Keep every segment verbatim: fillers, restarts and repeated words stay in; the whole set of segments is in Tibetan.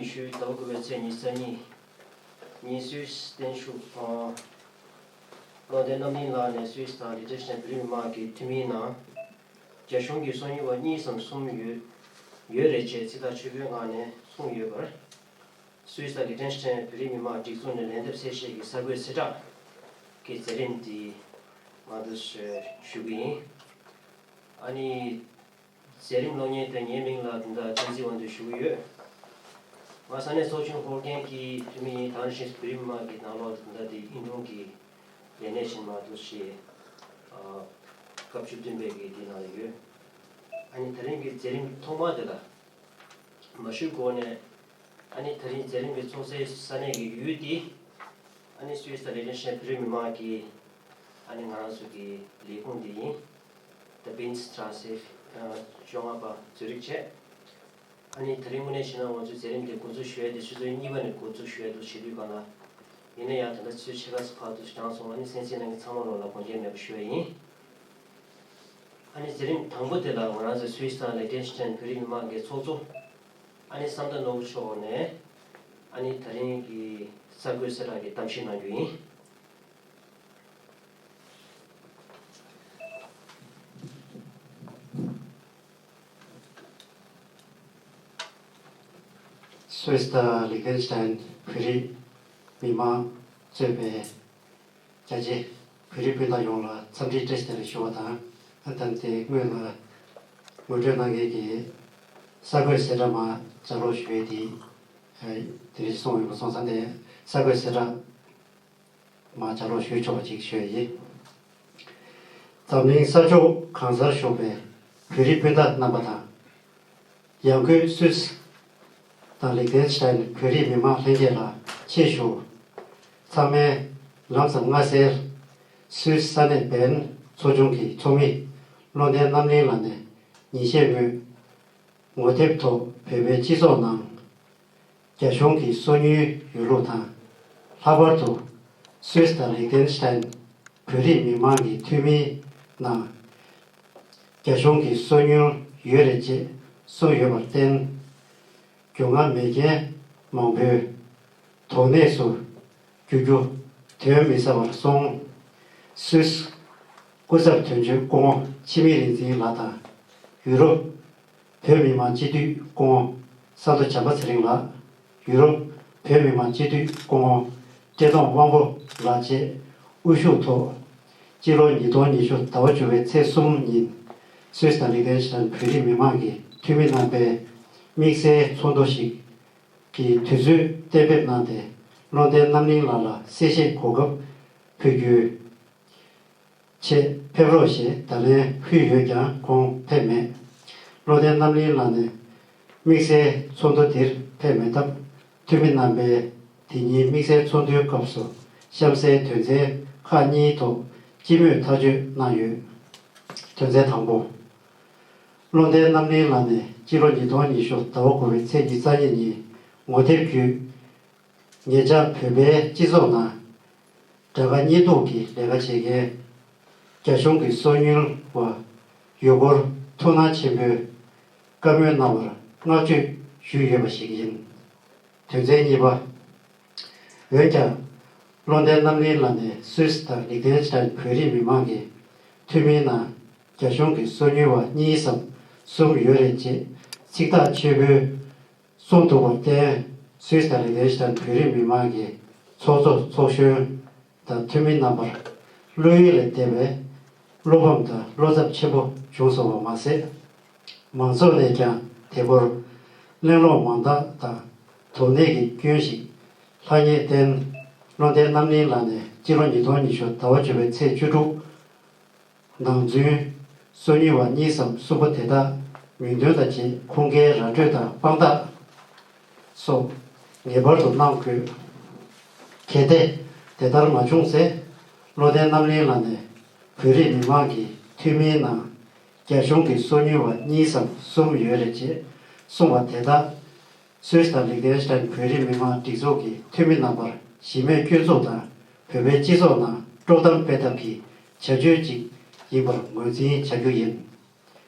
ཞུས། ཟླ་བ་དགུ་པའི་ཚེས་ཉི་ཤུ་རྩ་གཉིས་ཉིན་སུད་སི་བརྟན་བཞུགས། ཨ། བློ་བདེ་རྣམ་གླིང་ལགས་ནས་སུད་སི་དང་ལིག་ཏེན་སི་ཊན་བོད་རིགས་མི་མང་གི་འཐུས་མིའི་ནང་རྒྱ་གཞུང་གི་སོ་ཉུལ་བ་གཉིས་སམ་གསུམ་ཡོད་ཡོད་རེད་ཅེས་ཚིག་ཐག་ཆོད་པོའི་ངང་ནས་གསུངས་ཡོད་པར། སུད་སི་དང་ལིག་ཏེན་སི་ཊན་བོད་རིགས་མི་མང་སྒྲིག་འཛུགས་ནས་ལན་འདེབས་གསལ་བཤད་ཀྱི་གསར་འགོད་གསལ་བསྒྲགས་ཀྱི་མཛད་རིམ་འདི་མ་འདུག་ཞུ་གི་ཡིན། ཨ་ནི། མཛད་རིམ་གློག་བརྙན་དེ་ངའི་མིང་ལ་དེ་འདྲ་བསྟན་འཛིན་དབང་འདུས་ཞུ་གི་ཡོད། ང་ས་གནས་ཚོགས་ཆུང་ཧོར་ཁེན་གྱི་འཐུས་མི་ཡིན། དེ་ནང་བཞིན་བོད་རིགས་མི་མང་གི་ནང་ལོགས་དེ་འདྲ་དེ་ཨིན་རུང་གི་ལས་གནས་ཆེན་མོ་འདུག་ཞེས། ཨ། སྐབས་བཅུ་བདུན་པའི་གི་དེ་ནང་ལ་ཡོད། ཨ་ནི་དེ་རིང་གི་མཛད་རིམ་ཐོག་མ་དེ་ལ་མ་ཞུས་གོང་ནས། ཨ་ནི་དེ་རིང་མཛད་རིམ་གྱི་ཚོགས་སའི་ས་གནས་ཀྱི་ཡུལ་དེ། ཨ་ནི་སུད་སི་དང་ལིག་ཏེན་སི་ཊན་བོད་རིགས་མི་མང་གི། ཨ་ནི་ང་རང་ཚོ་གི་ལས་ཁུངས་དེ་ཡིན། The Binz Straße བཅོ་ལྔ་པ་ཛུ་རིག་བྱས། ཨ་ནི་དེ་རིང་དངོས་གནས་བྱས་ན་ང་ཚོའི་མཛད་རིམ་དེ་འགོ་འཛུགས་ཞུ་ཡ་དེ་ཆུ་ཚོད་གཉིས་པ་ནས་འགོ་འཛུགས་ཞུ་ཡ་འདུག་བྱེད་དུས་གང་ལ། ཡིན་ན་ཡང་ད་ལྟ་ཆུ་ཚོད་ཕྱེད་ཀ་ཙམ་ཕར་ཚུར་བགྲངས་སོང་། ཨ་ནི་གསན་གཟིགས་གནང་མཁན་ཚང་མ་ལོ་ལ་དགོངས་འགལ་མེད་པ་ཞུ་ཡ་ཡིན། ཨ་ནི་མཛད་རིམ་དང་པོ་དེ་ལ་ང་རང་ཚོའི་སུད་སི་དང་ལིག་ཏེན་སི་ཊན་བོད་རིགས་མི་མང་གི་ཚོགས་གཙོ། ཨ་ནི་བསམ་གཏན་ནོར་བུ་མཆོག་ནས། ཨ་ནི་དེ་རིང་གི་གསར་འགོད་གསལ་བསྒྲགས་ཀྱི་གཏམ་བཤད་གནང་རྒྱུ་ཡིན། སུད་སི་དང་ལིག་ཏེན་སི་ཊན་བོད་རིགས་མི་མང་གཙོས་པའི་རྒྱ་ཆེ་བོད་རིགས་སྤུན་ཟླ་ཡོངས་ལ་འཚམས་འདྲི་བཀྲ་ཤིས་བདེ་ལེགས་ཞུ་བ་དང་། ཨ། ད་དེ་སྔོན་ལ་ངོ་སྤྲོད་གནང་མཁན་གྱི་གསར་འགོད་གསལ་བསྒྲགས་མར་ལྗགས་ཀློག་ཞུ་ཡས་དེ། ཨ། དེ་རིང་སོང་ཡོད་པ་སོང་ཙང་དེ་གསར་འགོད་གསལ་བསྒྲགས་མར་ལྗགས་ཀློག་ཞུ་ཆོག་པ་ཅིག་ཞུ་ཡས་ཡིན། འཛམ་གླིང་ས་ཕྱོགས་གང་སར་བཞུགས་པའི་བོད་རིགས་སྤུན་ཟླ་རྣམ་པ་དང་། ཡང་སྒོས་སུད་སི་དང་ལིག་ཏེན་སི་ཊན་བོད་རིགས་མི་མང་ལྷན་རྒྱས་ལ་ཆེད་ཞུ། ཚང་མས་ལམ་སང་མངའ་གསལ་སུད་སི་ས་གནས་བན་ཚོགས་ཆུང་གི་ཚོགས་མི་བློ་ལྡན་རྣམ་གླིང་ལགས་ནས་ཉིན་ཤས་སྔོན་ངོ་དེབ་ཐོག་བོད་པའི་སྤྱི་ཚོགས་ནང་རྒྱ་གཞུང་གི་སོ་ཉུལ་ཡོད་ལུགས་དང་། ལྷག་པར་དུ་སུད་སི་དང་ལིག་ཏེན་སི་ཊན་བོད་རིགས་མི་མང་གི་འཐུས་མིའི་ནང་རྒྱ་གཞུང་གི་སོ་ཉུལ་ཡོད་རེད་ཅེས་གསུངས་ཡོད་པར་བརྟེན། རྒྱུས་མངའ་མེད་མཁན་མང་པོའི་དོགས་གནས་སུ་འགྱུར་རྒྱུ་དོན་མི་ཟ་བར་སོང་། སུད་སི་སྐུ་ཚབ་དོན་གཅོད་སྐུ་ངོ་འཆི་མེད་རིག་འཛིན་ལགས་དང་། ཡུ་རོབ་བོད་མི་མང་སྤྱི་འཐུས་སྐུ་ངོ་ས་མདོ་བྱམས་པ་ཚེ་རིང་ལགས། ཡུ་རོབ་བོད་མི་མང་སྤྱི་འཐུས་སྐུ་ངོ་བཀྲས་མཐོང་དབང་པོ་ལགས་བཅས་དབུ་བཞུགས་ཐོག་སྤྱི་ལོ་ཉིས་སྟོང་ཉི་ཤུ་ཟླ་བ་བཅུ་པའི་ཚེས་གསུམ་ཉིན་སུད་སི་དང་ལིག་ཏེན་སི་ཊན་བོད་རིགས་མི་མང་གི་འཐུས་མི་རྣམ་པས་དམིགས་བསལ་ཚོགས་འདུ་ཞིག་གི་དུས་ཚོད་གཏན་འབེབས་གནང་སྟེ། བློ་ལྡན་རྣམ་གླིང་ལགས་ལ་གསལ་བཤད་གོ་སྐབས་ཕུལ་རྒྱུའི་ཆེད་ཕེབས་རོགས་ཞེས་བརྡ་ལན་ཕུལ་ཡོད་ཀྱང་ཁོང་ཕེབས་མེད། བློ་ལྡན་རྣམ་གླིང་ལགས་ནས་དམིགས་བསལ་ཚོགས་འདུ་དེར་ཕེབས་མེད་སྟབས། འཐུས་མི་རྣམ་པས་དེ་ཉིན་དམིགས་བསལ་ཚོགས་འདུའི་སྐབས་སུ་གཤམ་གསལ་དོན་ཚན་ཁག་གཉིས་ཐོག་སྤྱི་མོས་ཐག་གཅོད་གནང་ཡོད། དོན་ཚན་དང་པོ། བློ་ལྡན་རྣམ་གླིང་ལགས་ནས་སྤྱི་ལོ་ཉིས་སྟོང་ཉི་ཤུ་ཟླ་བ་དགུ་པའི་ཚེས་ཉི་ཤུ་རྩ་གཉིས་ཉིན་ངོ་དེབ་བརྒྱུད། ཉེ་ཆར་བོད་པའི་སྤྱི་ཚོགས་ནང་དགྲ་དགའ་གཉེན་སྡུག་གི་ལས་ཀ་བྱེད་མཁན་རྒྱ་གཞུང་གི་སོ་ཉུལ་བ་ཡོད་སྐོར་ཐུགས་སྣང་ཆེན་པོས་བཀའ་མོལ་གནང་བར་བསྔགས་བརྗོད་ཞུས་ཡོད་པ་ཞིག་ཡིན། དོན་ཚན་གཉིས་པ། འོན་ཀྱང་། བློ་ལྡན་རྣམ་གླིང་ལགས་ནས་སུད་སི་དང་ལིག་ཏེན་སི་ཊན་བོད་རིགས་མི་མང་གི་འཐུས་མིའི་ནང་རྒྱ་གཞུང་གི་སོ་ཉུལ་བ་གཉིས་སམ་གསུམ་ཡོད་རེད་ཅེས་ཚིག་ཐག་ཆོད་པོས་གསུངས་ཐུབ་པར་བརྟེན། སུད་སི་དང་ལིག་ཏེན་སི་ཊན་བོད་རིགས་མི་མང་གི་ཚོགས་གཙོ་ཚོགས་གཞོན་དང་འཐུས་མི་རྣམ་པར་བློ་ཡུལ་ལས་འདས་པའི་བློ་ཕམ་དང་བློ་འཚབ་ཆེན་པོ་བྱུང་སོང་བ་མ་ཟད། མང་ཚོགས་ནས་ཀྱང་དེ་སྐོར་གླེང་སློང་མང་དག་དང་དོགས་གནས་ཀྱི་སྐྱོན་ཞིག་ལྷག་ཉེས་བརྟེན། བློ་ལྡན་རྣམ་གླིང་ལགས་ནས་སྤྱི་ལོ་ཉིས་སྟོང་ཉི་ཤུ་ཟླ་བ་བཅུ་པའི་ཚེས་བཅུ་དྲུག་ནང་ཚུན། སོ་ཉུལ་བ་གཉིས་སམ་གསུམ་པོ་དེ་དག་མིང་འདོན་དང་བཅས་ཁུངས་སྐྱེལ་ར་སྤྲོད་དང་དཔང་རྟགས་སོགས་ངེས་པར་དུ་གནང་དགོས། གལ་ཏེ་དེ་ལྟར་མ་བྱུང་ཚེ། བློ་ལྡན་རྣམ་གླིང་ལགས་ནས་བོད་རིགས་མི་མང་གི་འཐུས་མིའི་ནང་རྒྱ་གཞུང་གི་སོ་ཉུལ་བ་གཉིས་སམ་གསུམ་ཡོད་རེད་ཅེས་གསུངས་པ་དེ་དག་སུད་སི་དང་ལིག་ཏེན་སི་ཊན་བོད་རིགས་མི་མང་སྒྲིག་འཛུགས་ཀྱི་འཐུས་མི་རྣམ་པར་གཞི་མེད་སྐྱོན་འཛུགས་དང་། བོད་པའི་སྤྱི་ཚོགས་ནང་དཀྲོག་གཏམ་སྤེལ་ཐབས་ཀྱི་བྱ་སྤྱོད་ཅིག་ཡིན་པར་ངོས་འཛིན་བྱ་རྒྱུ་ཡིན།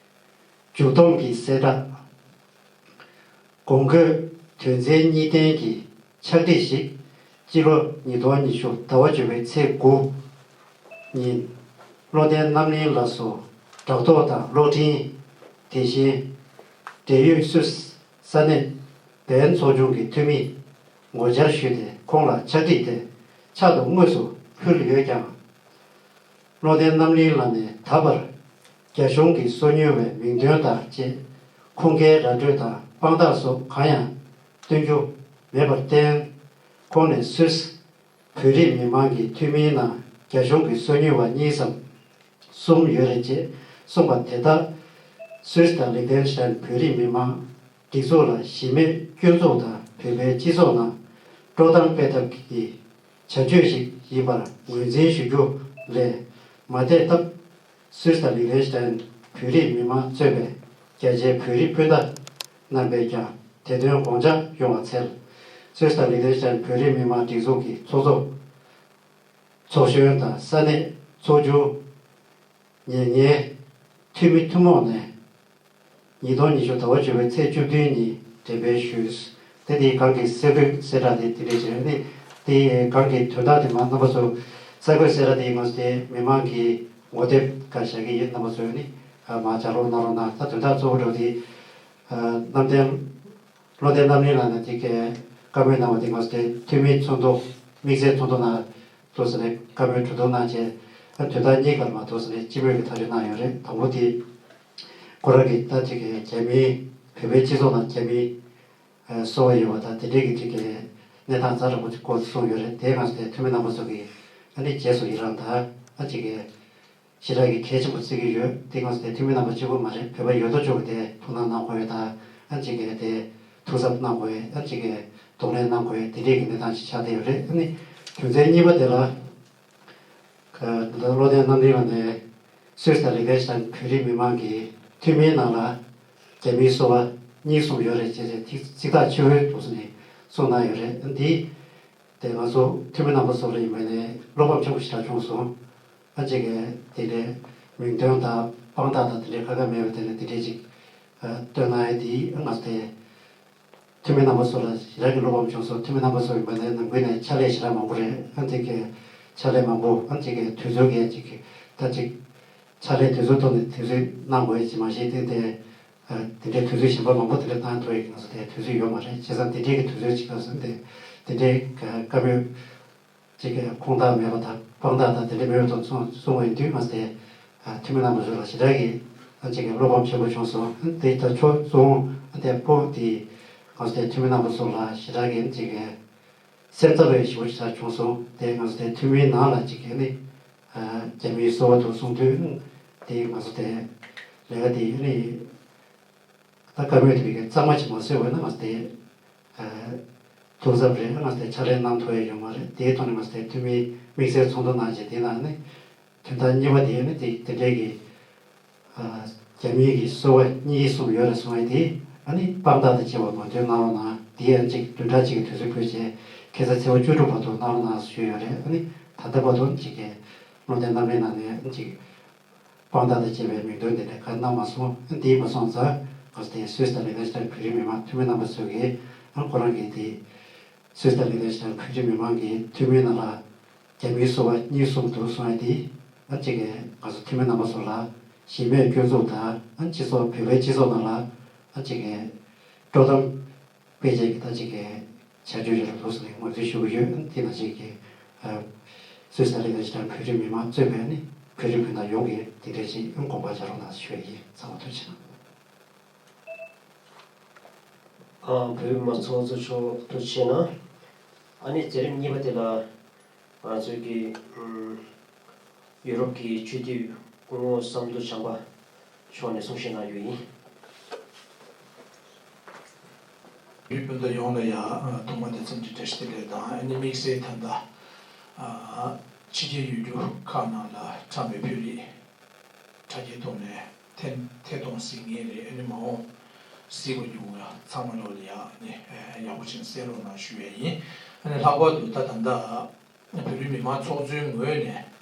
མཇུག་སྡོམ་གྱི་གསལ་བསྒྲགས། གོང་འཁོད་ དོན་ཚན་གཉིས་ལྡན་གྱི་ཕྱག་བྲིས་ཤིག་སྤྱི་ལོ་ཉིས་སྟོང་ཉི་ཤུ་ཟླ་བ་བཅུ་པའི་ཚེས་དགུ་ཉིན་བློ་ལྡན་རྣམ་གླིང་ལགས་སུ་སྦྲག་ཐོག་དང་གློག་འཕྲིན། དེ་བཞིན་འབྲེལ་ཡོད་སུད་ས་གནས་བན་ཚོགས་ཆུང་གི་འཐུས་མིས་ངོ་བཅར་ཞུས་ཏེ། ཁོང་ལ་ཕྱག་བྲིས་དེ་ཕྱག་ཏུ་དངོས་སུ་ཕུལ་ཡོད་ཀྱང་། བློ་ལྡན་རྣམ་གླིང་ལགས་ནས་ད་བར་རྒྱ་གཞུང་གིས་སོ་ཉུལ་བའི་མིང་འདོན་དང་བཅས་ཁུངས་སྐྱེལ་ར་སྤྲོད་དང་དཔང་རྟགས་སོགས་གང་ཡང་སྟོན་རྒྱུ་མེད་པར་བརྟེན། ཁོང་ནས་སུད་བོད་རིགས་མི་མང་གི་འཐུས་མིའི་ནང་རྒྱ་གཞུང་གི་སོ་ཉུལ་བ་གཉིས་སམ་གསུམ་ཡོད་རེད་ཅེས་གསུངས་པ་དེ་དག་སུད་སི་དང་ལིག་ཏེན་ཤི་ཏན་བོད་རིགས་མི་མང་སྒྲིག་འཛུགས་ལ་གཞི་མེད་སྐྱོན་འཛུགས་དང་བོད་པའི་སྤྱི་ཚོགས་ནང་དཀྲོག་གཏམ་སྤེལ་ཐབས་ཀྱི་བྱ་སྤྱོད་ཞིག་ཡིན་པར་ངོས་འཛིན་ཞུ་རྒྱུ་ལས་མ་འདས་སྟབས། སུད་སི་དང་ལིག་ཏེན་ཤི་ཏན་བོད་རིགས་མི་མང་གཙོས་པའི་རྒྱ་ཆེའི་བོད་རིགས་སྤུན་ཟླ་རྣམ་པས་ཀྱང་དེ་དོན་དགོངས་འཇགས་ཡོང་བ་འཚལ། སུད་སི་དང་ལིག་ཏེན་ཤི་ཏན་བོད་རིགས་མི་མང་སྒྲིག་འཛུགས་ཀྱི་ཚོགས་གཙོ་ཚོགས་གཞོན་དང་ས་གནས་ཚོགས་ཆུང་ཉེ་ཉེའི་འཐུས་མི་ཐུན་མོང་ནས་ཉིས་སྟོང་ཉི་ཤུ་ཟླ་བ་བཅུ་པའི་ཚེས་བཅུ་བདུན་ཉིན་འགྲེམས་སྤེལ་ཞུས། དེ་དེའི་སྒང་གི་གསལ་བསྒྲགས་གསལ་བསྒྲགས་དེ་དེ་འདྲས་བྱས་ནས། དེའི་སྒང་གི་དོན་དག་དེ་མ་རྣམ་པ་ཚོ་གསར་འགོད་གསལ་བསྒྲགས་དེ་ཡིན་མ་སོང་སྟེ། མི་མང་གིས་ངོ་དེབ་སྒང་བཞག་གི་ཡིན། རྣམ་པ་ཚོས་ནི་མར་ལྗགས་ཀློག་གནང་རོགས་གནང་། ད་དོན་དག་གཙོ་བོ་འདྲ་བོ་དེ་རྣམ་རྟེན་བློ་ལྡན་རྣམ་གླིང་ལགས་ནས་དེ་གའི་བཀའ་མོལ་གནང་བ་དེ་མ་སོང་སྟེ། འཐུས་མིའི་ཚོགས་འདུ་དམིགས་བསལ་ཚོགས་འདུ་ནང་དུ་ཟེར་ནས་བཀའ་མོལ་གྲོས་བསྡུར་གནང་བྱས། ཨ། དོན་དག་གཉིས་ཀར་མ་གཏོགས་ཟེར་ནས་སྤྱི་མོས་ཀྱི་ཐག་གཅོད་གནང་ཡོད་རེད། དང་པོ་དེ་ཁོ་རང་གིས་ད་ཅིག་གི་རྒྱ་མིའི་བོད་པའི་སྤྱི་ཚོགས་ནང་རྒྱ་མིའི་ཨ་སོ་བ་ཡོད་པ་དང་དེ་འདྲའི་གི་ཅིག་གི་གནས་སྟངས་ཛ་དྲག་པོ་ཅིག་སྐོར་གསུངས་ཡོད་རེད། དེ་ང་ཚོ་དེ་འཐུས་མི་རྣམ་པ་ཚོ་གིས་ཨ་ནི་རྗེས་སུ་ཡི་རང་དང་། ཨ་ཅིག་གི་ཞེ་དྲག་གི་གལ་ཆེན་པོ་བརྩི་གི་ཡོད། དེ་ང་ཚོ་དེ་འཐུས་མི་རྣམ་པ་གཅིག་པུ་མ་རེད། བོད་པ་ཡོད་དོ་ཅོག་གི་དེ་ཐུགས་སྣང་གནང་དགོས་ཡོད་ད། ཨ་ཅིག་གི་དེ་ཐུགས་འཚབ་གནང་དགོས་ཡོད། ཨ་ཅིག་གི་གདོང་ལེན་གནང་དགོས་ཡོད། དེ་འདྲའི་གི་གནས་སྟངས་ཅིག་ཆགས་བསྡད་ཡོད་རེད། ཨ་ནི་དོན་ཚན་གཉིས་པ་དེ་ལ། ད་ལྟ་བློ་ལྡན་རྣམ་གླིང་ལགས་ནས་སུད་སི་དང་ལིག་ཏེན་ཤི་ཏན་བོད་རིགས་མི་མང་གི་འཐུས་མིའི་ནང་ལ་རྒྱ་མིའི་སོ་བ་གཉིས་གསུམ་ཡོད་རེད་ཅེས་ཚིག་ཚིག་ཐག་ཆོད་པོའི་ཐོག་ནས་གསུངས་གནང་ཡོད་རེད། ཨ་ནི་འདི་དེ་ང་ཚོ་འཐུས་མི་རྣམ་པ་ཚོ་ལ་ཡིན་པ་ནས་བློ་ཕམ་ཆེན་པོ་ཞེ་དྲག་བྱུང་སོང་། ཨ་ཅིག་གིས་དེ་འདྲའི་མིང་འདོན་དང་དཔང་རྟགས་དང་དེ་འདྲའི་ཁ་ཁ་མེད་པའི་ཐད་ནས་དེ་འདྲའི་ཅིག་ཨ་བཏོན་གནང་ཡས་དེ་ང་ཚོ་དེ་འཐུས་མི་རྣམ་པ་ཚོ་ལ་ཞེ་དྲག་གི་བློ་ཕམ་བྱུང་སོང་། འཐུས་མི་རྣམ་པ་ཚོ་ཡིན་པ་ནས་ནམ་རྒྱུན་ནས་ཕྱག་ལས་ཞེ་དྲག་མང་པོ་རེད། ཨ་ཅིག་གིས་ཕྱག་ལས་མང་པོ། ཨ་ཅིག་གིས་དུས་ཚོད་ཀྱི་ཅིག་གིས་ད་ཅིག་ཕྱག་ལས་དུས་ཚོད་ཐོག་ནས་དུས་ཚོད་གནང་དགོས་ཡས་ཅིག་མ་གཞི་དེ་དེ་ཨ་དེ་འདྲའི་དུས་ཚོད་གཞན་པ་མང་པོ་དེ་འདྲ་གནང་ཐུབ་ཡས་ང་ཚོ་དེ་དུས་ཚོད་ཡོད་མ་རེད། བྱས་ཙང་དེ་འདྲའི་གི་དུས་ཚོད་ཅིག་ག་སོང་དེ་དེ་འདྲའི་བཀའ་མོལ་ཅིག་གི་ཁུངས་དག་མེད་པ་དང་དཔང་རྟགས་དང་དེ་འདྲ་མེད་པ་དང་གསུངས་གསུངས་པ་ཡིན་དུས་ང་ཚོ་དེ་ཨ་འཐུས་མི་རྣམ་པ་ཚོ་ལ་ཞེ་དྲག་གི་ཨ་ཅིག་གི་བློ་ཕམ་ཆེན་པོ་བྱུང་སོང་། དེ་ལྟར་ཕྱོགས་མཚུངས་ཨ་དེ་པོ་དེ་ང་ཚོ་དེ་འཐུས་མི་རྣམ་པ་ཚོ་ལ་ཞེ་དྲག་གི་ཨ་ཅིག་གི་སེམས་འཚབ་པའི་ཞེ་པོ་ཞེ་དྲག་བྱུང་སོང་། དེ་ང་ཚོ་དེ་འཐུས་མིའི་ནང་ལ་ཅིག་གི་ནི་ཨ་རྒྱ་མིའི་སོ་བ་དུ་གསུངས་དུས་དེ་ང་ཚོ་དེ་ལས་ཀ་དེ་ནི། ད་བཀའ་མོལ་དེ་གའི་གཙང་མ་ཅིག་མ་བཟོས་པ་ན་ང་ཚོ་དེ་ཨ་ཐུགས་འཚབ་རེད། ང་ཚོ་དེ་ཕྱག་ལས་གནང་ཐུབ་ཡ་ཡོད་མ་རེད། དེའི་ཐོག་ནས་ང་ཚོ་དེ་འཐུས་མི་དམིགས་བསལ་ཚོགས་འདུ་གནང་རྗེས་དེ་ནང་ནས་དོན་དག་གཉིས་པ་དེ་ནི་དེ་དེ་འདྲའི་གི་ཨ་རྒྱ་མིའི་གི་སོ་བ་གཉིས་གསུམ་ཡོད་རེད་གསུང་ཡ་དེ་ཨ་ནི་དཔང་རྟགས་དང་བཅས་པ་མ་འདོན་གནང་རོགས་གནང་། དེ་ཡང་གཅིག་བདུན་ཕྲག་གཅིག་གི་དུས་ཚོད་ཕུལ་རྗེས་ཁ་སང་ཚེས་པ་བཅུ་དྲུག་བར་དུ་གནང་རོགས་གནང་ཞུས་ཡོད་རེད། ཨ་ནི་ད་ལྟ་བར་དུ་གཅིག་གི་བློ་ལྡན་རྣམ་གླིང་ནང་ནས་ཨ་ནི་གཅིག་དཔང་རྟགས་དང་བཅས་པའི་མིང་འདོན་དེ་འདྲ་ག་གནང་མ་སོང་། དེ་མ་སོང་ཙང་ང་ཚོ་དེ་སུད་སི་དང་ལིག་ཏེན་ཤི་ཏན་བོད་རིགས་མི་མང་འཐུས་མི་རྣམ་པ་ཚོ་གིས་ཨ་ཁོ་རང་གི་དེ་སུད་སི་དང་ལིག་ཏེན་ཤི་ཏན་བོད་རིགས་མི་མང་གི་འཐུས་མི་ནང་ལ་རྒྱ་མིའི་སོ་བ་གཉིས་གསུམ་འདུག་གསུང་ཡ་དེ་ཨ་ཅིག་གིས་ང་ཚོ་འཐུས་མི་རྣམ་པ་ཚོ་ལ་གཞི་མེད་སྐྱོན་འཛུགས་དང་། ཨ་སྤྱི་ཚོགས་བོད་པའི་སྤྱི་ཚོགས་ནང་ལ་ཨ་ཅིག་གིས་དཀྲོག་གཏམ་དཔེ་ཆ་གི་ད་ཅིག་གི་བྱ་སྤྱོད་རེད་འདུག་ཟེར་ནས་ངོས་འཛིན་ཞུ་གི་ཡོད། དེ་ནང་བཞིན་གྱི་ཨ་སུད་སི་ལ་ལས་ཀ་བྱེད་བོད་རིགས་མི་མང་གཙོས་པའི་ནི་བོད་རིགས་སྤུན་ཟླ་ཡོངས་ཀྱིས་དེ་འདྲའི་ཅིག་དགོངས་པ་འཇགས་རོགས་གནང་ཞུ་ཡ་ཡིན། ཚང་མ་ཐུགས་རྗེ་གནང་། ཨ་བོད་མི་མང་ཚོགས་གཙོ་མཆོག་ཐུགས་རྗེ་གནང་། ཨ་ནི་མཛད་རིམ་གཉིས་པ་དེ་ལ་ང་ཚོའི་གི་ཨམ་ཡུ་རོབ་ཀྱི་སྤྱི་འཐུས་སྐུ་ངོ་བསམ་གྲུབ་བྱམས་པ་མཆོག་ནས་གསུང་བཤད་གནང་རྒྱུ་ཡིན། བོད་རིགས་སྤུན་ཟླ་ཡོངས་ལ་ཡང་ཐོག་མ་དང་འཚམས་འདྲི་བཀྲ་ཤིས་བདེ་ལེགས་དང་། ཨ་ནི་དམིགས་བསལ་ད་ལྟ་ཕྱི་རྒྱལ་ཡུལ་གྲུ་ཁག་ནང་ལ་འཁྲབ་པའི་བོད་རིགས་དྲ་རྒྱའི་ཐོག་ནས་ཐད་ཐད་གཏོང་གཟིགས་མཁན་རེད། ཨ་ནི་མ་འོངས་གཟིགས་པ་འབྱུང་བ་ཚང་མ་ལོ་ལ་ཡང་ནི་ཡག་པོ་ཅིག་གསན་རོགས་གནང་ཞུ་ཡས་ཡིན། ཨ་ནི་ལྷག་པར་དུ་ད་ད་ལྟ་བོད་རིགས་མི་མང་ཚོགས་གཙོའི་ངོས་ནས་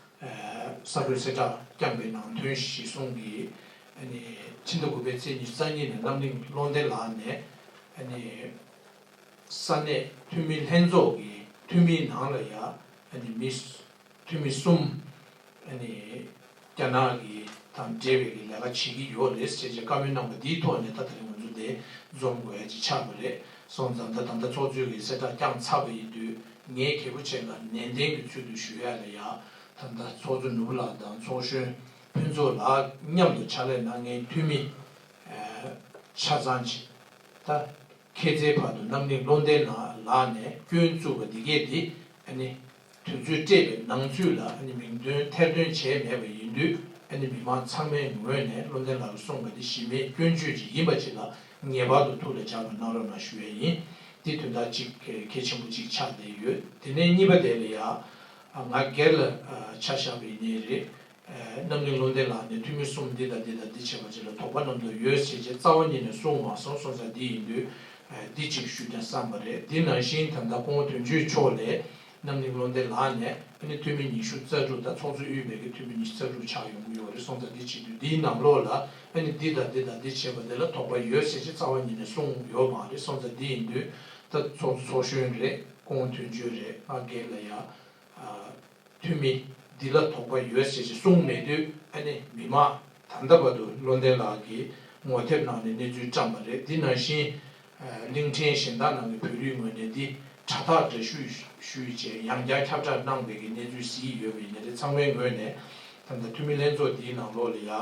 གསར་འགོད་གསལ་བསྒྲགས་བསྐྱངས་པའི་ནང་དོན་གཞིར་བཟུང་གིས་ཨ་ནི་ཕྱི་ཟླ་དགུ་པའི་ཚེས་ཉི་ཤུ་རྩ་གཉིས་ནས་རྣམ་གླིང་བློ་ལྡན་ལགས་ནས་ཨ་ནི། ས་གནས་འཐུས་མི་ལྷན་ཚོགས་ཀྱི་འཐུས་མིའི་ནང་ལ་ཡ་ཨ་ནི་མི་འཐུས་མི་གསུམ་ཨ་ནི་རྒྱ་ནག་གི་དང་འབྲེལ་བའི་གི་ལས་ཀ་བྱེད་ཀྱི་ཡོད་རེད་ཟེར་བྱས་བཀའ་མོལ་གནང་བ་འདིའི་ཐོག་ནས་ད་དེ་རིང་ང་ཚོ་དེ་འཛོམས་དགོས་ཡ་ཅིག་ཆགས་པ་རེད། སོང་ཙང་ད་ད་ལྟ་ཚོགས་གཙོས་ཀྱི་གསལ་བསྒྲགས་བསྐྱངས་ཚར་བ་ཡིན་དུས་ངས་གལ་པོ་ཆེ་ལ་ནན་ཏན་གྱི་ཚུལ་དུ་ཞུ་ཡ་ལ་ཡ། ད་ལྟ་ཚོགས་གཙོ་ནོར་བུ་ལགས་དང་ཚོགས་གཞོན་ཕུན་ཚོགས་ལགས་མཉམ་དུ་ཕྱག་ལས་གནང་མཁན་འཐུས་མི་ཆ་ཚང་ཅིག་ད། ཁྱེད་ཚེ་བར་དུ་རྣམ་གླིང་བློ་ལྡན་ལགས་ནས་སྐྱོན་བཙུགས་པ་འདི་གས་འདི་ཨ་ནི་དུས་ཚོད་སྤྲད་པའི་ནང་ཚུད་ལ་ཨ་ནི་མིང་འདོན་ཐེར་འདོན་བྱས་མེད་པ་ཡིན་དུས་ཨ་ནི་མི་མང་ཚང་མའི་ངོས་ནས་བློ་ལྡན་ལགས་ཀྱིས་གསུངས་པ་འདི་གཞི་མེད་སྐྱོན་བརྗོད་ཅིག་ཡིན་པ་ཅིག་ལ་ངེས་པར་དུ་ཐུགས་ལ་འཇགས་པ་གནང་རོགས་གནང་ཞུ་ཡས་ཡིན། འདི་དོན་དག་ཅིག་གལ་ཆེན་པོ་ཅིག་ཆགས་བསྡད་ཡོད། དེ་ནས་གཉིས་པ་དེ་ལ་ཡ་ང་སྒེར་ལ་ཆ་བཞག་པ་ཡིན་ནའི་རེད། རྣམ་གླིང་བློ་ལྡན་ལགས་ནས་འཐུས་མི་གསུམ་འདི་དང་འདི་དང་འདི་བྱས་པ་ཅིག་ལ་དོགས་པ་རྣམ་རྟོག་ཡོད་ཟེར་བྱས་རྩ་བ་ཉིད་ནས་གསུངས་མ་སོང་། སོང་ཙང་འདི་ཡིན་དུས་འདི་གཅིག་ཞུ་རྒྱུ་བསམ་པ་རེད། འདི་ནང་བཞིན་ད་ལྟ་སྐུ་ངོ་དོན་གཅོད་མཆོག་ལས་རྣམ་གླིང་བློ་ལྡན་ལགས་ནས་ཨ་ནི་འཐུས་མི་ཉི་ཤུ་རྩ་དྲུག་དང་ཚོགས་གཙོ་དབུས་པའི་གི་འཐུས་མི་ཉི་ཤུ་རྩ་དྲུག་ཆགས་ཡོང་གི་ཡོད་རེད། སོང་ཙང་འདི་བྱེད་དུས་འདིའི་ནང་ལོགས་ལ་ཨ་ནི་འདི་དང་འདི་དང་འདི་བྱས་པ་འདི་ལ་དོགས་པ་ཡོད་ཟེར་བྱས་རྩ་བ་ཉིད་ནས་གསུངས་ཡོད་མ་རེད། སོང་ཙང་འདི་ཡིན་དུས་ད་ཚོགས་གཙོ་ཚོགས་གཞོན་རེད། སྐུ་ངོ་དོན་གཅོད་རེད། ང་སྒེར་ལ་ཡ། འཐུས་མི་འདི་ལ་དོགས་པ་ཡོད་ཟེར་ཞེས་གསུངས་མེད་དུས་ཨ་ནི་མི་མང་ད་ལྟ་བར་དུ་བློ་ལྡན་ལགས་ཀྱིས་ངོ་དེབ་ནང་ནས་གནས་ཚུལ་བཀྲམ་པ་རེད། འདི་ནང་བཞིན་གླིང་ཕྲན་གཞན་དག་ནང་གི་བོད་རིགས་ངོས་ནས་འདི་དྲ་ཐག་འདྲ་ཞུས་ཞུས་བྱས་ཡང་བསྐྱར་ཁྱབ་བསྒྲགས་གནང་བའི་གི་གནས་ཚུལ་གཟིགས་ཡོད་པ་ཡིན་ན་རེད། ཚང་མའི་ངོས་ནས་ད་ལྟ་འཐུས་མི་ལྷན་ཚོགས་འདིའི་ནང་ལོགས་ལ་ཡ་ཨ་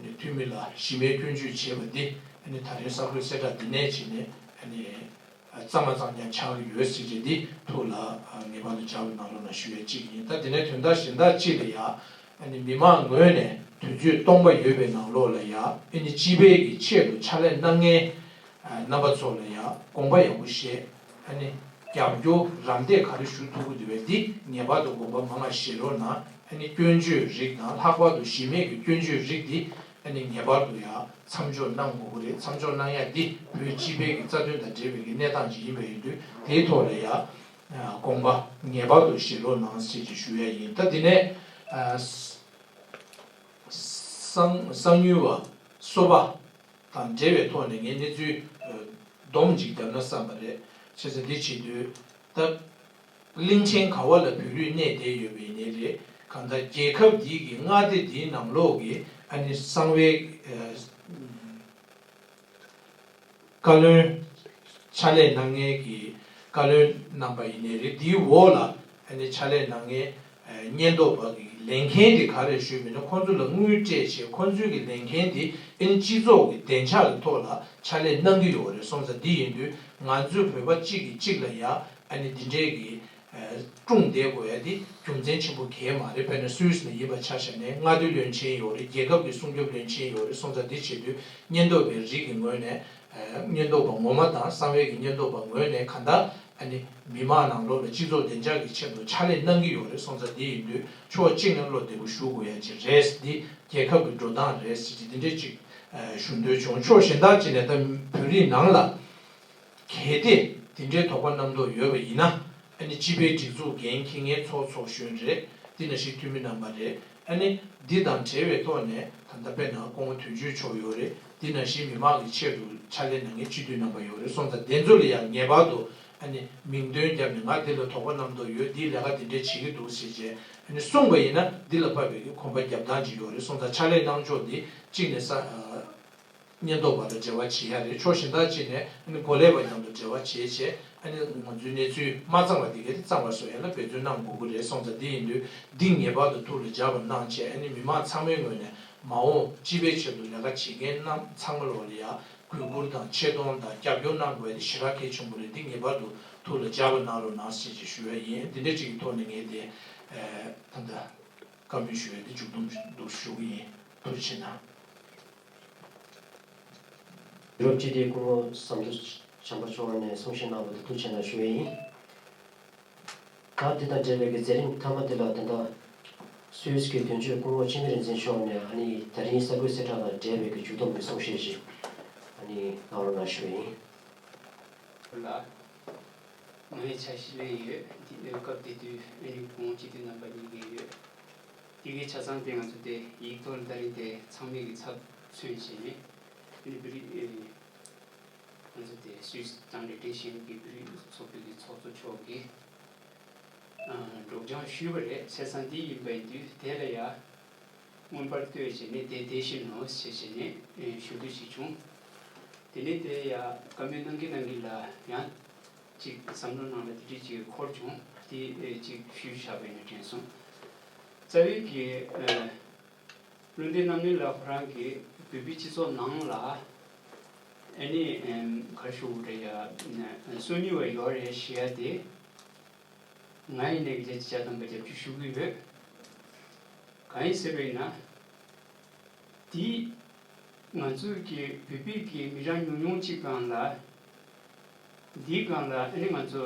ནི་འཐུས་མི་ལ་གཞི་མེད་སྐྱོན་བརྗོད་བྱས་པ་འདི་ཨ་ནི་ད་རེས་གསར་འགོད་གསལ་བསྒྲགས་འདི་ནས་བྱས་ནས་ཨ་ནི། གཙང་མ་གཙང་རྐྱང་ཆགས་ཀྱི་ཡོད་ཟེར་གྱི་འདི་ཐུགས་ལ་ངེས་པར་དུ་འཇགས་པའི་གནང་རོགས་གནང་ཞུ་ཡས་གཅིག་ཡིན། ད་དེ་ནས་དོན་དག་གཞན་དག་གཅིག་ལ་ཡ་ཨ་ནི་མི་མང་ངོས་ནས་དུས་ཚོད་སྟོང་པ་ཡོད་པའི་ནང་ལོགས་ལ་ཡ་ཨ་ནི་སྤྱི་པའི་གི་ཆེད་དུ་ཕྱག་ལས་གནང་མཁན་རྣམ་པ་ཚོ་ལ་ཡ་དགོངས་པ་ཡག་པོ་བཞེས། ཨ་ནི་རྒྱབ་སྐྱོར་རམ་འདེགས་ག་རེ་ཞུ་ཐུབ་ཀྱི་འདུག་པས་འདི་ངེས་པར་དུ་དགོངས་པ་མང་བ་བཞེས་རོགས་གནང་། ཨ་ནི་སྐྱོན་བརྗོད་རིགས་དང་ལྷག་པར་དུ་གཞི་མེད་ཀྱི་སྐྱོན་བརྗོད་རིགས་འདི་ཨ་ནི་ངེས་པར་དུ་ཡང་མཚམས་འཇོག་གནང་དགོས་ཀྱི་རེད། མཚམས་འཇོག་གནང་ཡ་འདི་བོད་སྤྱི་པའི་གི་རྩ་དོན་དང་འབྲེལ་བའི་གི་གནས་སྟངས་ཅིག་ཡིན་པ་ཡིན་དུས་དེའི་ཐོག་ལ་ཡང་དགོངས་པ་ངེས་པར་དུ་བཞེས་རོགས་གནང་ཞེས་ཀྱི་ཞུ་ཡ་ཡིན། ད་འདི་ནས་གསང་གསང་ཉུལ་བ་སོ་པ་དང་འབྲེལ་བའི་ཐོག་ནས་ངས་གནས་ཚུལ་སྡོམ་ཅིག་བརྒྱབ་ན་བསམ་པ་རེད། བྱས་ཙང་འདི་བྱེད་དུས། ད། གླིང་ཕྲན་ག་བ་ལ་བོད་རིགས་གནས་བསྡད་ཡོད་པ་ཡིན་ནའི་རེད། གང་ལྟར་རྒྱལ་ཁབ་འདིའི་གི་མངའ་སྡེ་འདིའི་ནང་ལོགས་ཀྱི་ཨ་ནི་གསང་བའི་བཀའ་བློན་ཕྱག་ལས་གནང་མཁན་གྱི་བཀའ་བློན་རྣམ་པ་ཡིན་ནའི་རེད། འདིའི་འོག་ལ་ཨ་ནི་ཕྱག་ལས་གནང་མཁན་ཉེན་རྟོག་པ་གི་ལས་འགན་དེ་ག་རེ་ཞུས་པ་ཡིན་ན། ཁོང་ཚོ་ལ་དངུལ་སྤྲད་བྱས་ཁོང་ཚོའི་གི་ལས་འགན་དེ་ཨ་ནི་སྤྱི་ཚོགས་ཀྱི་བདེ་འཇགས་ཀྱི་ཐོག་ལ་ཕྱག་ལས་གནང་གི་ཡོད་རེད། སོང་ཙང་འདི་ཡིན་དུས་ང་ཚོའི་བོད་པ་གཅིག་གིས་གཅིག་ལ་ཡ་ཨ་ནི་འདི་འདྲའི་གི་ཀྲུང་བསྡད་དགོས་ཡ་དེ་རྒྱུ་མཚན་ཆེན་པོ་གང་ཡང་མ་རེད། དཔེར་ན་སུད་སི་ནས་ཡིན་པ་ཆ་བཞག་ནས་མངའ་སྡེ་བློན་ཆེན་ཡོད་རེད། རྒྱལ་ཁབ་ཀྱི་སྲུང་སྐྱོབ་བློན་ཆེན་ཡོད་རེད། སོང་ཙང་འདི་བྱེད་དུས་ཉེན་རྟོག་པའི་རིགས་ཀྱི་ངོས་ནས་ཉེན་རྟོག་པ་ངོ་མ་དང་གསང་བའི་གི་ཉེན་རྟོག་པ་ངོས་ནས་གང་ལྟར་ཨ་ནི་མི་མང་ནང་ལོགས་ལ་སྤྱི་ཚོགས་བདེ་འཇགས་ཀྱི་ཆེད་དུ་ཕྱག་ལས་གནང་གི་ཡོད་རེད། སོང་ཙང་འདི་ཡིན་དུས་ཕྱོགས་གཅིག་ནས་བློ་བདེ་པོ་ཞུ་དགོས་ཡ་ཅིག་རེད། འདི་རྒྱལ་ཁབ་ཀྱི་འགྲོ་སྟངས་རེད་ཟེར་གྱི་འདི་འདྲའི་ཅིག་ཞུ་འདོད་བྱུང་། ཕྱོགས་གཞན་དག་ཅིག་ནས་ད་བོད་རིགས་ནང་ལ། གལ་ཏེ་དེ་འདྲའི་དོགས་པ་རྣམ་རྟོག་ཡོད་པ་ཡིན་ན། ཨ་ནི་སྤྱི་པའི་སྒྲིག་འཛུགས་འགན་འཁྱེར་མཁན་ཚོགས་ཚོགས་གཞོན་རེད། འདི་ནང་བཞིན་འཐུས་མི་རྣམ་པ་རེད། ཨ་ནི་འདི་དང་འབྲེལ་བའི་ཐོག་ནས་ད་ལྟ་དཔེར་ན་སྐུ་ངོ་དོན་གཅོད་མཆོག་ཡོད་རེད། འདི་ནང་བཞིན་མི་མང་གི་ཆེད་དུ་ཕྱག་ལས་གནང་མཁན་སྤྱི་འཐུས་རྣམ་པ་ཡོད་རེད། སོང་ཙང་དེ་ཚོ་ལ་ཡང་ངེས་པར་དུ་ཨ་ནི་མིང་འདོན་བརྒྱབ་ནས་ང་འདི་ལ་དོགས་པ་རྣམ་རྟོག་ཡོད། འདིའི་ལས་ཀ་འདི་འདྲས་བྱེད་ཀྱི་འདུག་ཟེར་བྱས་ཨ་ནི་གསུངས་པ་ཡིན་ན་འདི་ལ་བབས་པའི་གི་གོམ་པ་རྒྱབ་སྟངས་ཅིག་ཡོད་རེད། སོང་ཙང་ཕྱག་ལས་གནང་ཕྱོགས་འདི་གཅིག་ནས་ས། ཉེན་རྟོག་པ་དང་འབྲེལ་བ་བྱེད་ཡ་རེད། ཕྱོགས་གཞན་དག་ཅིག་ནས་ཨ་ནི་འགོ་ལས་པ་མཉམ་དུ་འབྲེལ་བ་བྱེད་བྱས་ཨ་ནི་ང་ཚོའི་གནས་ཚུལ་མ་གཙང་བ་དེ་ག་དེ་གཙང་བ་བཟོ་ཡ་ལ་འབད་བརྩོན་གནང་དགོས་ཀྱི་རེད། སོང་ཙང་འདི་ཡིན་དུས་འདི་ངེས་པར་དུ་ཐུགས་ལ་འཇགས་པ་གནང་བྱས་ཨ་ནི་མི་མང་ཚང་མའི་ངོས་ནས་མ་འོངས་སྤྱི་པའི་ཆེད་དུ་ལས་ཀ་བྱེད་མཁན་རྣམས་ཚང་མ་ལོག་ལ་ཡ་གུས་བཀུར་དང་ཆེ་མཐོང་དང་རྒྱབ་སྐྱོར་གནང་དགོས་ཡ་དེ་ཞེ་དྲག་གལ་ཆེན་པོ་རེད། འདི་ངེས་པར་དུ་ཐུགས་ལ་འཇགས་པ་གནང་རོགས་གནང་ཞེས་ཞུ་ཡ་ཡིན། འདི་འདྲ་ཅིག་གི་ཐོག་ནས་ངས་དེ་ད་ལྟ། བཀའ་མོལ་ཞུ་ཡས་དེ་མཇུག་བསྡོམས་འདུག་ཞུ་གི་ཡིན། ཐུགས་རྗེ་ཆེ་གནང་། ཡུ་རོབ་སྤྱི་བདེའི་སྐུ་ངོ་ཟམ་གདོང་བྱམས་པ་མཆོག་ནས་གསུང་བཤད་གནང་བ་དེ་ཐུགས་རྗེ་ཆེ་གནང་ཞུ་ཡས་ཡིན། ད་དེ་དང་འབྲེལ་བའི་གི་མཛད་རིམ་མཐའ་མ་དེ་ལ་ད་ལྟ་སུད་སི་གི་དོན་གཅོད་སྐུ་ངོ་འཆི་མེད་རིག་འཛིན་མཆོག་ནས་ཨ་ནི་ད་རིང་གསར་འགོད་གསལ་བསྒྲགས་དང་འབྲེལ་བའི་གི་མཇུག་བསྡོམས་ཀྱི་གསུང་བཤད་ཞིག་ཨ་ནི་གནང་རོགས་གནང་ཞུ་ཡས་ཡིན། ལགས། ང་ཡི་ཆ་ཤས་ལེན་ཡོད། འདི་སྐབས་དེ་དུས་ཨ་ནི་ཁོང་སྤྱི་འཐུས་རྣམ་པ་གཉིས་ཀྱིས་ཡོད། དེ་གའི་ཆ་ཚང་དེ་ང་ཚོ་དེ་ཡིག་ཐོག་ལ་ད་རིང་དེ་ཚང་མས་ཀྱི་ཚབ་མཚོན་བྱས་ནས་ཨ་ནི་བོད་རིགས་ ཚོ་དེ་སུད་སི་དང་ལི་ཏེན་ཤན་གྱི་བོད་རིགས་ཚོགས་པའི་གི་ཚོགས་གཙོ་མཆོག་གིས་སྒྲོག་སྦྱང་ཞུས་པ་རེད། བྱས་ཙང་འདི་ཡིན་པ་ཡིན་དུས་དེ་ལ་ཡ་མངོན་པར་བསྟོད་བྱས་ནས་དེ་དེ་བཞིན་ནོ་ཞེས་བྱས་ནས་ཞུ་འདོད་ཅིག་བྱུང་། དེ་ནས་དེ་ཡ་བཀའ་མོལ་གནང་གིན་གནང་གིན་ལ་ཡང་ཅིག་བསམ་བློ་ནང་ལ་དེ་འདྲས་ཅིག་འཁོར་བྱུང་དེ་ཅིག་ཞུས་བཞག་པ་ཡིན་ན་དྲན་སོང་། རྩ་བའི་གི་བློ་འདྲི་རྣམ་གླེང་ལ་ཁོ་རང་གིས་བོད་པའི་སྤྱི་ཚོགས་ནང་ལ་ཨ་ནི་ག་ཞུ་དགོས་རེད་ཡ། སོ་ཉུལ་བ་ཡོད་རེད་ཞེས་ཡ་དེ་ང་ཡིན་ནའི་བརྒྱ་ཆ་བརྒྱ་ཐམ་པ་རྒྱབ་སྐྱོར་ཞུ་གི་ཡོད། གང་ཡིན་ཟེར་བས་ན། འདི་ང་ཚོའི་གི་བོད་པའི་གི་མི་གྲངས་ཉུང་ཉུང་གཅིག་སྒང་ལ་འདིའི་སྒང་ལ་ཨ་ནི་ང་ཚོ་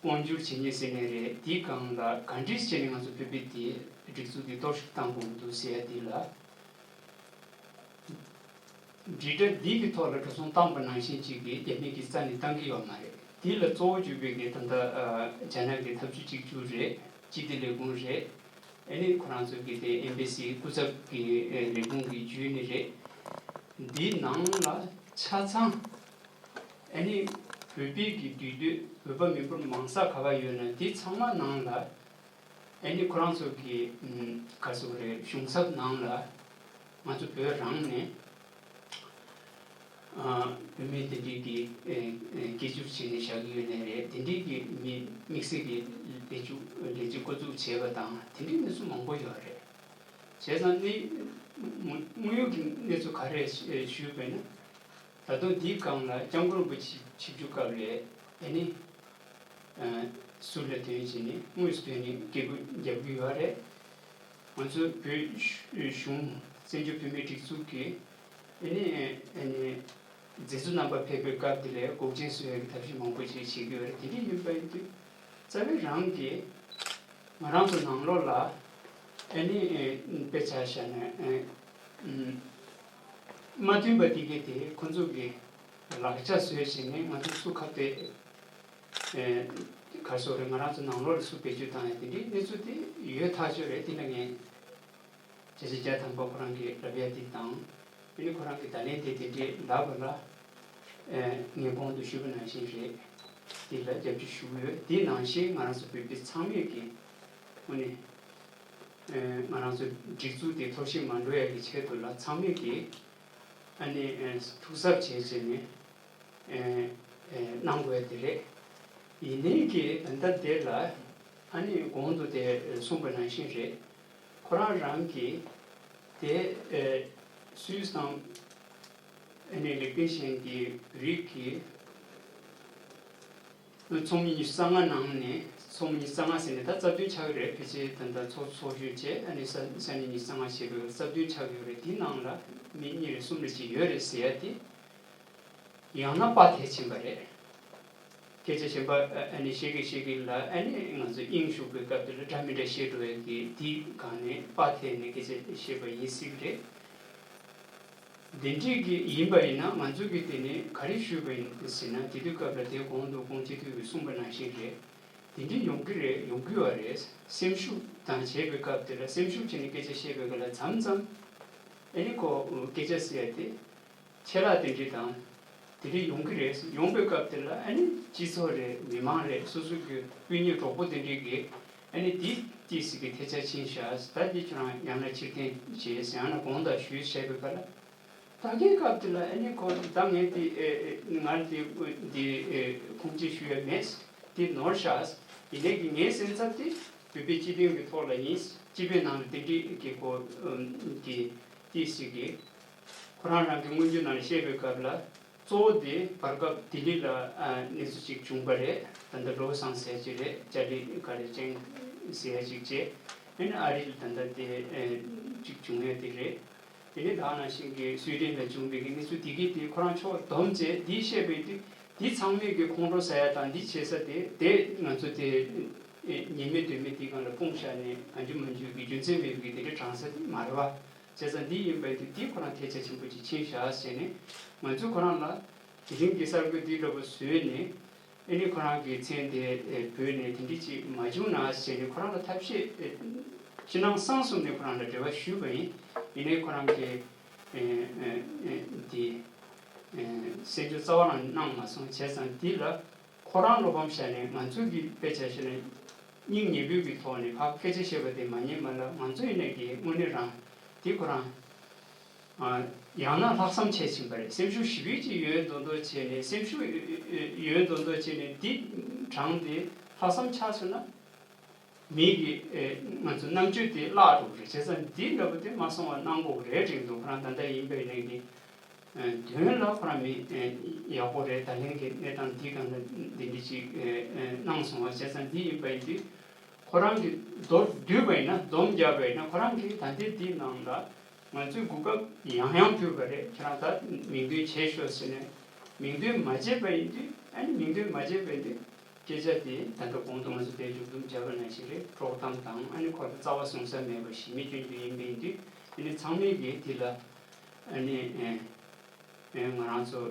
དབང་བསྒྱུར་བྱེད་མཁན་ཟེར་ནའི་རེད། འདིའི་སྒང་ལ་ག་འདྲས་བྱས་ནས་ང་ཚོ་བོད་པའི་འདི་སྒྲིག་འཛུགས་འདི་གཏོར་བཤིག་བཏང་དགོས་འདུག་ཟེར་ཡ་འདི་ལ། དྲིལ་བསྒྲགས་འདི་གི་ཐོག་ལ་འགྲོ་སོང་བཏང་པ་ནང་བཞིན་གཅིག་གིས་རྒྱ་མི་གི་རྩ་ནས་བཏང་གི་ཡོད་མ་རེད། འདི་ལ་གཙོ་བོ་གྱུར་པའི་གི་ད་ལྟ་རྒྱ་ནག་གི་ཐབས་ཇུས་གཅིག་གྱུར་རེད། སྤྱི་བདེ་ལས་ཁུངས་རེད། ཨ་ནི་ཁོ་རང་ཚོ་གི་དེ་ཨེམ་བྷེ་སི་སྐུ་ཚབ་ཀྱི་ལས་ཁུངས་ཀྱི་བརྒྱུད་ནས་རེད། འདི་ནང་ལ་ཆ་ཚང་ཨ་ནི་བོད་པའི་གི་འདུས་སྡོད་བོད་པ་མི་འབོར་མང་ས་ག་པར་ཡོད་ན་འདི་ཚང་མ་ནང་ལ་ཨ་ནི་ཁོ་རང་ཚོ་གི་ག་ཟེར་དགོས་རེད། གཞུང་ཚབ་ནང་ལ་ང་ཚོ་བོད་རང་ནས་བུད་མེད་དེ་འདྲའི་གི་སྐད་སྒྱུར་བྱས་ནས་བཞག་གི་ཡོད་ནའི་རེད། དེ་འདྲའི་གི་མི་དམིགས་བསལ་གྱི་ལས་ལས་འགུལ་འགོ་འཛུགས་བྱས་པ་དང་དེ་འདྲའི་གནས་ཚུལ་མང་པོ་ཡོད་རེད། བྱས་ཙང་ནི་དངོས་ཡོད་ཀྱི་གནས་ཚུལ་ག་རེ་ཞུས་པས་ན། ད་དུང་འདིའི་སྒང་ལ་སྐྱབས་མགོན་རིན་པོ་ཆེ་ཆིབས་བསྒྱུར་སྐབས་ལ་ཨ་ནི་ཟུར་ལ་ཐོན་བྱས་ནས་དངོས་སུ་ཐོན་ནས་སྐད་འབོད་རྒྱབ་ཀྱི་ཡོད་རེད། ང་ཚོའི་བོད་གཞུང་བཙན་བྱོལ་བོད་མིའི་སྒྲིག་འཛུགས་ཀྱི་ཨ་ནི་ཨ་ནི་མཛད་གཙོ་རྣམ་པ་ཕེབས་པའི་སྐབས་དེ་ལ་འགོག་རྐྱེན་བཟོ་ཡག་གི་ཐབས་ཤེས་མང་པོ་ཅིག་བྱེད་ཀྱི་ཡོད་རེད། དེ་འདྲ་ཡིན་པ་ཡིན་དུས་རྩ་བའི་རང་གིས་ང་རང་ཚོ་ནང་ལོགས་ལ་ཨ་ནི་དཔེ་ཆ་བཞག་ན་མ་མཐུན་པ་དེ་གས་དེ་ཁོ་ཚོ་གི་ལག་ཆ་བཟོས་བྱས་ནས་ང་ཚོ་སུ་ཁ་གཏད་ག་སོགས་རེད། ང་རང་ཚོ་ནང་ལོགས་ལ་སུ་བེད་སྤྱོད་བཏང་ཡ་དེ་འདྲའི་གནས་ཚུལ་དེ་ཡོད་ཐག་ཆོད་རེད། དེ་ན་ངས་བརྒྱ་ཆ་བརྒྱ་ཐམ་པ་ཁོ་རང་གིས་ལབ་ཡ་དེ་དང་། ཨ་ནི་ཁོ་རང་གིས་ད་ལན་དེ་དེ་འདྲའི་ལབ་པ་ལ་ངས་གོང་དུ་ཞུས་པ་ནང་བཞིན་རེད། དེ་ལ་རྒྱབ་སྐྱོར་ཞུ་གི་ཡོད། དེ་ནང་བཞིན་ང་རང་ཚོ་བོད་པ་ཚང་མས་ཀྱི་དངོས་གནས་ང་རང་ཚོ་སྒྲིག་འཛུགས་དེ་འཐོར་ཞིག་མ་འགྲོ་ཡ་གི་ཆེད་དུ་ལ་ཚང་མས་ཀྱི་ཨ་ནི་ཐུགས་གཟབ་བྱས་བྱས་ནས་གནང་དགོས་དེ་རེད། ཡིན་ནའི་གི་ད་ལྟ་དེ་ལ་ཨ་ནི་གོང་དུ་དེ་གསུངས་པ་ནང་བཞིན་རེད། ཁོ་རང་རང་གི་དེ་སུད་སི་དང་ཨ་ནི་ལི་ཏེན་ཤན་གྱི་བོད་རིགས་ཀྱི་ཚོགས་མི་ཉི་ཤུ་རྩ་ལྔ་ནང་ནས་ཚོགས་མི་ཉི་ཤུ་རྩ་ལྔ་ཟེར་ནས་ད་རྩ་བདུན་ཆགས་ཀྱི་རེད། ཕལ་ཆེར་ད་ལྟ་ཚོགས་ཚོགས་ཞུགས་བྱས་ཨ་ནི་ས་ས་གནས་ཉི་ཤུ་རྩ་ལྔ་བྱས་པའི་རྩ་བདུན་ཆགས་ཀྱི་ཡོད་རེད། དེའི་ནང་ལ་མི་གཉིས་རེ་གསུམ་རེ་ཅིག་ཡོད་རེད་ཟེར་ཡ་དེ་ཡང་ན་དཔའ་ཐལ་ཕྱིན་པ་རེད། སྐད་ཆ་གཞན་པ་ཨ་ནི་བཤད་ཀྱི་བཤད་ཀྱི་ལ་ཨ་ནི་ང་ཚོ་དབྱིངས་ཞུགས་པའི་སྐབས་དེ་ལ་འདྲ་མི་འདྲ་བཤད་འགྲོ་ཡ་གི་དེའི་སྒང་ནས་དཔའ་ཐལ་ནས་སྐད་ཆ་བཤད་པ་ཡིན་སྲིད་ཀྱི་རེད། འདི་འདྲས་ཀྱི་ཡིན་པ་ཡིན་ན་ང་ཚོ་གི་དེ་ནི་ག་རེ་ཞུས་པ་ཡིན་ཟེར་ན། དེ་དུས་སྐབས་ལ་དེ་གོང་དུ་ཁོང་སྤྱི་འཐུས་ཀྱིས་གསུངས་པ་ནང་བཞིན་རེད། དེ་འདྲས་ཡོང་གི་རེད། ཡོང་གི་ཡོད་རེད། སེམས་ཤུགས་དང་བྱས་པའི་སྐབས་དེ་ལ་སེམས་ཤུགས་བྱས་ནས་སྐད་ཆ་བཤད་པའི་སྐབས་ལ་མཚམས་མཚམས་ཨ་ནི་ཁོ་སྐད་ཆ་ཟེར་ཡ་དེ་ཆད་ལྷག་དེ་འདྲས་དང་དེ་འདྲས་ཡོང་གི་རེད། ཡོང་པའི་སྐབས་དེ་ལ་ཨ་ནི་སྤྱི་ཚོགས་རེད། མི་མང་རེད། སོ་སོ་གི་སྤུན་ཉེ་གྲོགས་པོ་དེ་འདྲས་ཀྱིས་ཨ་ནི་འདི་ཏི་སི་གི་ཐལ་ཆ་ཕྱིན་ཤག་ད་འདི་ཁྱོད་རང་ཡང་ན་ཕྱིར་འཐེན་བྱས་ཡང་ན་དགོངས་དག་ཞུས་བྱས་པའི་སྐབས་ལ། ད་གིན་སྐབས་དེ་ལ་ཨ་ནི་ཁོ་ད་ངས་དེ་ཨེ་ཨེ་ང་དེ་དེ་ཨེ་ཁུངས་སྐྱེལ་ཞུ་ཡ་མེད། དེ་ནོར་ཤག་ཡིན་ནའི་གི་ངའི་སེམས་འཚབ་དེ་བོད་པའི་སྤྱི་དོན་གྱི་ཐོག་ལ་ཡིན། སྤྱི་པའི་ནང་ལ་དེ་འདྲའི་གི་ཁོ་ཨམ་གི་ཏི་སི་གི་ཁོ་རང་རང་གི་སྔོན་འཇུག་ནང་ལ་བཤད་པའི་སྐབས་ལ་གཙོ་བོ་དེ་བར་སྐབས་ལྡི་ལི་ལ་ཨ་གནས་ཚུལ་ཅིག་བྱུང་པ་རེད། ད་ལྟ་ལོ་སང་ཟེར་གྱི་རེད། ཅཱ་ལི་ག་རེ་ཅན་ཟེར་ཡ་ཅིག་བྱས། ཨ་ནི་ཨ་རི་ལ་ད་ལྟ་དེ་ཨེ་ཅིག་བྱུང་ཡ་དེ་རེད། དེ་ནས་ད་ནང་བཞིན་གྱི་སུའི་ཌེན་ལ་བྱུང་བའི་གི་གནས་ཚུལ་དེ་གི་དེ་ཁོ་རང་ཕྱོགས་བསྡོམས་བྱས་འདི་བཤད་པའི་དུས་འདི་ཚང་མས་གི་ཁོང་ཁྲོ་ཟ་ཡ་དང་འདི་བྱེད་ས་དེ་དེ་ང་ཚོ་དེ་ཉེས་མེད་དོན་མེད་དེ་སྒང་ལ་སྤུངས་བཞག་ནས་གང་བྱུང་མང་བྱུང་གི་རྒྱུ་མཚན་མེད་པའི་གི་དེ་འདྲ་དྲང་ས་དེ་མ་རེད་བ། བྱས་ཙང་འདི་ཡིན་པའི་དུས་འདི་ཁོ་རང་ཐལ་ཆ་ཆེན་པོ་ཅིག་ཕྱིན་བཞག་ཟེར་ནས་ང་ཚོས་ཁོ་རང་ལ་དེ་རིང་གི་གསར་འགོད་འདི་འདྲ་པོ་བཟོས་ནས། ཨ་ནི་ཁོ་རང་གི་མཚན་དེ་ཨེ་བོས་ནས་དེ་འདྲ་ཅིག་མ་བྱུང་ན་ཟེར་ནས་ཁོ་རང་ལ་ཐབས་ཤེས་ཨེ་ཕྱི་ནང་གསང་གསུམ་ནས་ཁོ་རང་ལ་འབྲེལ་བ་ཞུས་པ་ཡིན། ཡིན་ནའི་ཁོ་རང་གིས་ཨེ་ཨེ་ཨེ་དེ་ གསན་རྒྱུ་རྩ་བ་རང་གནང་མ་སོང་། བྱས་ཙང་འདི་ལ་ཁོ་རང་བློ་ཕམ་བཞག་ནས་ང་ཚོ་གི་དཔེ་ཆ་བཞག་ན་སྙིང་ཉེ་པོའི་གི་ཐོག་ནས་ཕར་སྐད་ཆ་བཤད་པ་དེ་མ་ཉན་པ་ལ་ང་ཚོ་ཡིན་ནས་གི་དངོས་གནས་རང་དེ་ཁོ་རང་ཡང་ན་ལྷག་བསམ་ཆེ་ཕྱིན་པ་རེད། སེམས་ཤུགས་ཞེ་པོ་ཅིག་ཡོད་མདོག་མདོག་བྱས་ནས་སེམས་ཤུགས་ཡོད་མདོག་མདོག་བྱས་ནས་འདི་དྲངས་ཏེ་ལྷག་བསམ་ཆགས་སོང་ན། མི་གི་ཨེ་ང་ཚོ་རྣམ་དཔྱོད་དེ་བརླག་འགྲོ་གི་རེད། བྱས་ཙང་འདི་འདྲ་པོ་དེ་མ་སོང་བ་གནང་དགོས་རེད་དྲན་འདུག་ཁོ་རང་ད་ལྟ་ཡིན་པའི་ནང་གི་ཨེ་དོན་ལ་ཁོ་རང་མི་ཨེ་ཡག་པོ་རེད། ད་ལན་གི་གནས་སྟངས་འདི་གང་ལ་འདི་འདྲ་ཅིག་ཨེ་ཨེ་གནང་སོང་བ། བྱས་ཙང་འདི་ཡིན་པ་ཡིན་དུས་ཁོ་རང་གི་མདོར་བསྡུས་པ་ཡིན་ན་སྡོམ་རྒྱག་པ་ཡིན་ན་ཁོ་རང་གི་ད་ལྟའི་འདི་ནང་ལ་ང་ཚོས་གོ་སྐབས་ཡང་ཡང་ཕུལ་བ་རེད། ཁྱེད་རང་ད་མིང་འདོན་བྱས་ཤོག་ཟེར་ནས་མིང་འདོན་མ་བྱས་པ་ཡིན་དུས་ཨ་ནི་མིང་འདོན་མ་བྱས་པ་ཡིན་དུས། སྐད་ཆ་དེ་ད་ལྟ་གོང་དུ་ང་ཚོ་དེ་མཇུག་སྡོམ་བྱས་པ་ནང་བཞིན་རེད། དཀྲོག་གཏམ་དང་ཨ་ནི་ཁོ་ལ་རྩ་བ་ཟུང་ས་མེད་པ་ཞི་མི་སྐྱོན་རྒྱུ་ཡིན་པ་ཡིན་དུས་ཨ་ནི་ཚང་མས་ཀྱིས་དེ་ལ་ཨ་ནི་ཨེ་ཨེ་ང་རང་ཚོ་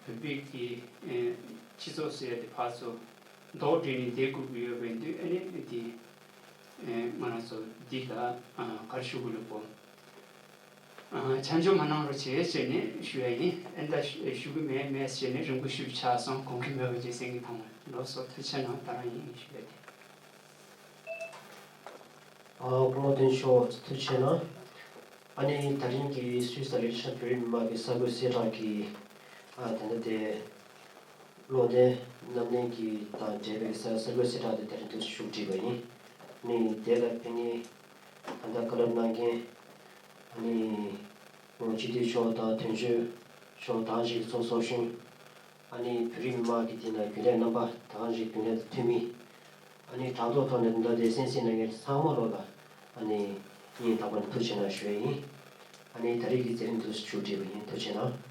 བོད་པའི་གི་ཨེ་སྤྱི་ཚོགས་ཟེར་ཡ་དེ་ཕར་ཚུར་རྡོག་སྒྲིལ་ནས་བསྡད་དགོས་ཀྱི་ཡོད་པ་ཡིན་དུས་ཨ་ནི་དེ་ཨེ་ང་རང་ཚོ་འདི་ལ་ཨ་ག་རེ་ཞུ་དགོས་རེད་གོ། ཨ་ཆ་འཇོག་མ་གནང་རོགས་བྱེད་ཅེས་ནས་ཞུ་ཡ་ཡིན། ཨེ་ད་ཞུ་ཞུ་གི་མེད་མེད་ཅེས་ནས་རིང་པོ་ཞིག་ཆགས་སོང་། གོང་གི་མོས་པ་ཅེས་སེང་གེ་ཐང་ལོ་སོ་ཐུགས་ཆེ་གནང་། ད་རང་ཡིན་ཞུ་ཡ་དེ། ཨ་སྐུ་ངོ་བསྟན་ཆོག་ཐུགས་ཆེ་གནང་། ཨ་ནི་ད་རིང་གི་སུད་སི་ལི་ཤ་བོད་རིགས་མི་མང་གི་གསར་འགོད་གསལ་བསྒྲགས་ཀྱི་ཨ་ད་ལྟ་དེ། བློ་ལྡན་རྣམ་གླིང་གི་དང་འབྲེལ་བའི་གསར་གསར་འགོད་གསལ་བསྒྲགས་དེ་ད་རིང་འདུག་ཞུགས་བྲིས་པ་ཡིན། ནི་དེ་ལ་ཕེབས་མཁན་ད་ལྟ་བཀའ་སློབ་གནང་མཁན་ཨ་ནི་སྤྱི་འཐུས་མཆོག་དང་དོན་གཅོད་མཆོག་དང་ཅིག་ཚོགས་གཙོ་གཞོན། ཨ་ནི་བོད་རིགས་མི་མང་གི་དེ་ན་རྒྱུན་ལས་རྣམ་པ་དང་ཅིག་རྒྱུན་ལས་འཐུས་མི། ཨ་ནི་དྲ་ཐོག་ཐོག་ནས་ད་ལྟ་དེ་གསན་གཟིགས་གནང་མཁན་ཚང་མ་ལོ་ལ་ཨ་ནི་སྙིང་ཐག་པ་ནས་ཐུགས་ཆེ་གནང་ཞུ་ཡ་ཡིན། ཨ་ནི་ད་རིང་གི་མཛད་རིམ་འདུག་ཞུགས་བྲིས་པ་ཡིན། ཐུགས་ཆེ་གནང་།